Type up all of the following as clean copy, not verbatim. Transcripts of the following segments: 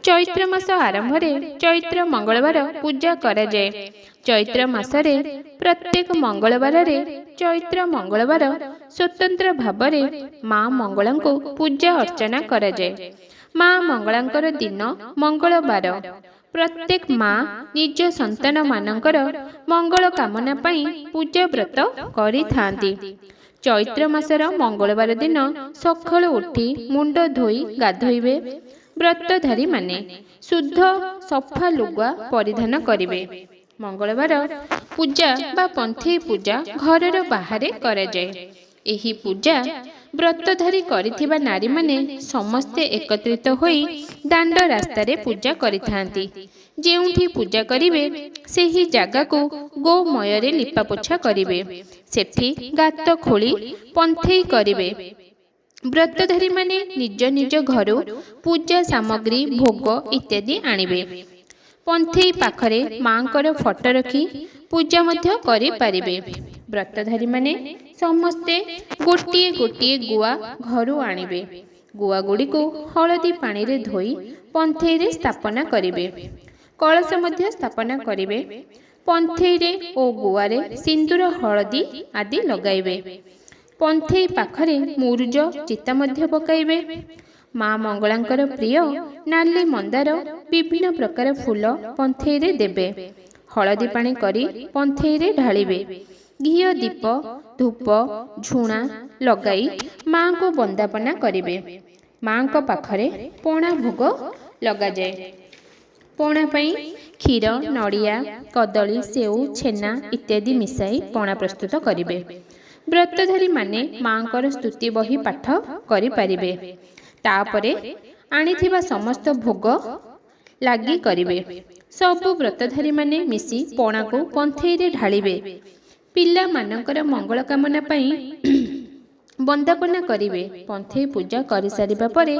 ଚୈତ୍ର ମାସ ଆରମ୍ଭରେ ଚୈତ୍ର ମଙ୍ଗଳବାର ପୂଜା କରାଯାଏ। ଚୈତ୍ର ମାସରେ ପ୍ରତ୍ୟେକ ମଙ୍ଗଳବାରରେ ଚୈତ୍ର ମଙ୍ଗଳବାର ସ୍ୱତନ୍ତ୍ର ଭାବରେ ମା ମଙ୍ଗଳାଙ୍କୁ ପୂଜା ଅର୍ଚ୍ଚନା କରାଯାଏ। ମା ମଙ୍ଗଳାଙ୍କର ଦିନ ମଙ୍ଗଳବାର। ପ୍ରତ୍ୟେକ ମା ନିଜ ସନ୍ତାନମାନଙ୍କର ମଙ୍ଗଳ କାମନା ପାଇଁ ପୂଜା ବ୍ରତ କରିଥାନ୍ତି। ଚୈତ୍ର ମାସର ମଙ୍ଗଳବାର ଦିନ ସକାଳୁ ଉଠି ମୁଣ୍ଡ ଧୋଇ ଗାଧୋଇବେ। ବ୍ରତଧାରୀମାନେ ଶୁଦ୍ଧ ସଫା ଲୁଗା ପରିଧାନ କରିବେ। ମଙ୍ଗଳବାର ପୂଜା ବା ପନ୍ଥେଇ ପୂଜା ଘରର ବାହାରେ କରାଯାଏ। ଏହି ପୂଜା ବ୍ରତଧାରୀ କରିଥିବା ନାରୀମାନେ ସମସ୍ତେ ଏକତ୍ରିତ ହୋଇ ଦାଣ୍ଡ ରାସ୍ତାରେ ପୂଜା କରିଥାନ୍ତି। ଯେଉଁଠି ପୂଜା କରିବେ, ସେହି ଜାଗାକୁ ଗୋମୟରେ ଲିପାପୋଛା କରିବେ। ସେଠି ଗାତ ଖୋଳି ପନ୍ଥେଇ କରିବେ। ବ୍ରତଧାରୀମାନେ ନିଜ ନିଜ ଘରୁ ପୂଜା ସାମଗ୍ରୀ, ଭୋଗ ଇତ୍ୟାଦି ଆଣିବେ। ପନ୍ଥେଇ ପାଖରେ ମାଙ୍କର ଫଟୋ ରଖି ପୂଜା ମଧ୍ୟ କରିପାରିବେ। ବ୍ରତଧାରୀମାନେ ସମସ୍ତେ ଗୋଟିଏ ଗୋଟିଏ ଗୁଆ ଘରୁ ଆଣିବେ। ଗୁଆଗୁଡ଼ିକୁ ହଳଦୀ ପାଣିରେ ଧୋଇ ପନ୍ଥେଇରେ ସ୍ଥାପନା କରିବେ। କଳସ ମଧ୍ୟ ସ୍ଥାପନା କରିବେ। ପନ୍ଥେଇରେ ଓ ଗୁଆରେ ସିନ୍ଦୁର, ହଳଦୀ ଆଦି ଲଗାଇବେ। ପନ୍ଥେଇ ପାଖରେ ମୁରୁଜ ଚିତା ମଧ୍ୟ ପକାଇବେ। ମା ମଙ୍ଗଳାଙ୍କର ପ୍ରିୟ ନାଲି ମନ୍ଦାର, ବିଭିନ୍ନ ପ୍ରକାର ଫୁଲ ପନ୍ଥେଇରେ ଦେବେ। ହଳଦୀ ପାଣି କରି ପନ୍ଥେଇରେ ଢାଳିବେ। ଘିଅ ଦୀପ, ଧୂପ, ଝୁଣା ଲଗାଇ ମାଙ୍କୁ ବନ୍ଦାପନା କରିବେ। ମାଙ୍କ ପାଖରେ ପଣା ଭୋଗ ଲଗାଯାଏ। ପଣା ପାଇଁ କ୍ଷୀର, ନଡ଼ିଆ, କଦଳୀ, ସେଉ, ଛେନା ଇତ୍ୟାଦି ମିଶାଇ ପଣା ପ୍ରସ୍ତୁତ କରିବେ। ବ୍ରତଧାରୀମାନେ ମାଙ୍କର ସ୍ତୁତି ବହି ପାଠ କରିପାରିବେ। ତାପରେ ଆଣିଥିବା ସମସ୍ତ ଭୋଗ ଲାଗି କରିବେ। ସବୁ ବ୍ରତଧାରୀମାନେ ମିଶି ପଣାକୁ ପନ୍ଥେଇରେ ଢାଳିବେ। ପିଲାମାନଙ୍କର ମଙ୍ଗଳ କାମନା ପାଇଁ ବନ୍ଦାପନା କରିବେ। ପନ୍ଥେଇ ପୂଜା କରିସାରିବା ପରେ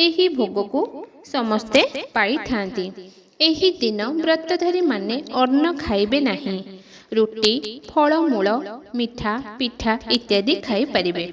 ଏହି ଭୋଗକୁ ସମସ୍ତେ ପାଇଥାନ୍ତି। ଏହି ଦିନ ବ୍ରତଧାରୀମାନେ ଅନ୍ନ ଖାଇବେ ନାହିଁ। ରୁଟି, ଫଳମୂଳ, ମିଠା, ପିଠା ଇତ୍ୟାଦି ଖାଇପାରିବେ।